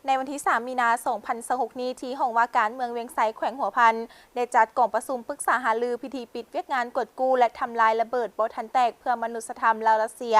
ໃນວັນທີສາມ ມີນາ ສອງພັນຊາວຫົກນີ້ ທີ່ຫ້ອງວ່າການເມືອງວຽງໄຊ ແຂວງຫົວພັນ ໄດ້ຈັດກອງປະຊຸມປຶກສາຫາລືພິທີປິດວຽກງານກວດກູ້ ແລະ ທຳລາຍລະເບີດບໍ່ທັນແຕກເພື່ອມະນຸດສະທຳລາວ-ຣັດເຊຍ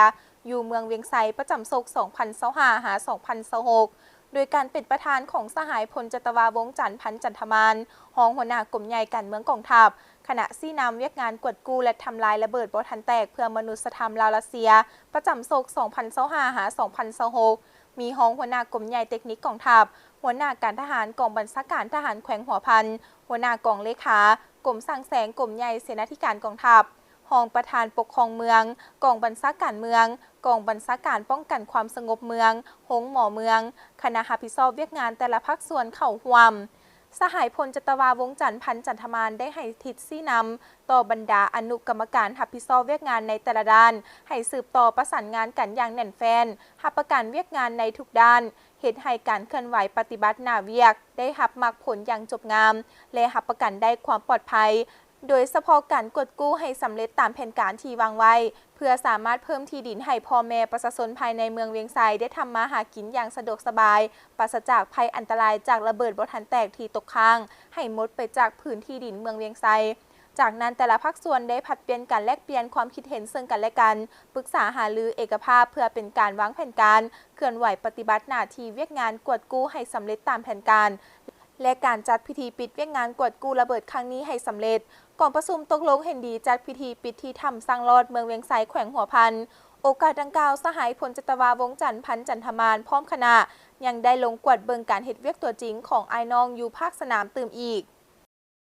ຢູ່ເມືອງວຽງໄຊ ປະຈຳສົກ ສອງພັນຊາວຫ້າ ຫາ ສອງພັນຊາວຫົກ ໂດຍການເປັນປະທານຂອງສະຫາຍ ພົນຈັດຕະວາ ວົງຈັນ ພັນຈັນທະມານ ຮອງຫົວໜ້າກົມໃຫຍ່ການເມືອງກອງທັບ, ຄະນະຊີ້ນຳວຽກງານກວດກູ້ ແລະ ທຳລາຍລະເບີດບໍ່ທັນແຕກເພື່ອມະນຸດສະທຳລາວ-ຣັດເຊຍ ປະຈຳສົກ ສອງພັນຊາວຫ້າ ຫາ ສອງພັນຊາວຫົກ ມີຮອງຫົວໜ້າກົມໃຫຍ່ເຕັກນິກກອງທັບ, ຫົວໜ້າການທະຫານກອງບັນຊາການທະຫານແຂວງຫົວພັນ, ຫົວໜ້າກອງເລຂາ ກົມສ້າງແສງ ກົມໃຫຍ່ເສນາທິການກອງທັບ, ຮອງປະທານປົກຄອງເມືອງ, ກອງບັນຊາການເມືອງ, ກອງບັນຊາການປ້ອງກັນຄວາມສະຫງົບເມືອງ, ໂຮງໝໍເມືອງ, ຄະນະຮັບຜິດຊອບວຽກງານແຕ່ລະພາກສ່ວນເຂົ້າຮ່ວມ. ສະຫາຍ ພົນຈັດຕະວາ ວົງຈັນ ພັນຈັນທະມານ ໄດ້ໃຫ້ທິດຊີ້ນຳຕໍ່ບັນດາອະນຸກຳມະການຮັບຜິດຊອບວຽກງານໃນແຕ່ລະດ້ານ ໃຫ້ສືບຕໍ່ປະສານງານກັນຢ່າງແໜ້ນແຟ້ນ, ຮັບປະກັນວຽກງານໃນທຸກດ້ານ, ເຮັດໃຫ້ການເຄື່ອນໄຫວປະຕິບັດໜ້າວຽກໄດ້ຮັບໝາກຜົນຢ່າງຈົບງາມ ແລະ ຮັບປະກັນໄດ້ຄວາມປອດໄພ, ໂດຍສະເພາະການກວດກູ້ໃຫ້ສຳເລັດຕາມແຜນການທີ່ວາງໄວ້ ເພື່ອສາມາດເພີ່ມທີ່ດິນໃຫ້ພໍ່ແມ່ປະຊາຊົນພາຍໃນເມືອງວຽງໄຊໄດ້ທຳມາຫາກິນຢ່າງສະດວກສະບາຍ, ປາສະຈາກໄພອັນຕະລາຍຈາກລະເບີດບໍ່ທັນແຕກທີ່ຕົກຄ້າງ ໃຫ້ໝົດໄປຈາກພື້ນທີ່ດິນເມືອງວຽງໄຊ. ຈາກນັ້ນແຕ່ລະພາກສ່ວນໄດ້ຜັດປ່ຽນການແລກປ່ຽນຄວາມຄິດເຫັນເຊິ່ງກັນແລະກັນ, ປຶກສາຫາລືເອກະພາບເພື່ອເປັນການວາງແຜນການເຄື່ອນໄຫວປະຕິບັດໜ້າທີ່ວຽກງານກວດກູ້ໃຫ້ສຳເລັດຕາມແຜນການ ແລະ ການຈັດພິທີປິດວຽກງານກວດກູ້ລະເບີດຄັ້ງນີ້ໃຫ້ສຳເລັດ. ກອງປະຊຸມຕົກລົງເຫັນດີຈັດພິທີປິດທີ່ຖ້ຳຊ້າງລອດ ເມືອງວຽງໄຊ ແຂວງຫົວພັນ. ໂອກາດດັ່ງກ່າວ, ສະຫາຍ ພົນຈັດຕະວາ ວົງຈັນ ພັນຈັນທະມານ ພ້ອມຄະນະ ຍັງໄດ້ລົງກວດເບິ່ງການເຮັດວຽກຕົວຈິງຂອງອ້າຍນ້ອງຢູ່ພາກສະໜາມຕື່ມອີກ.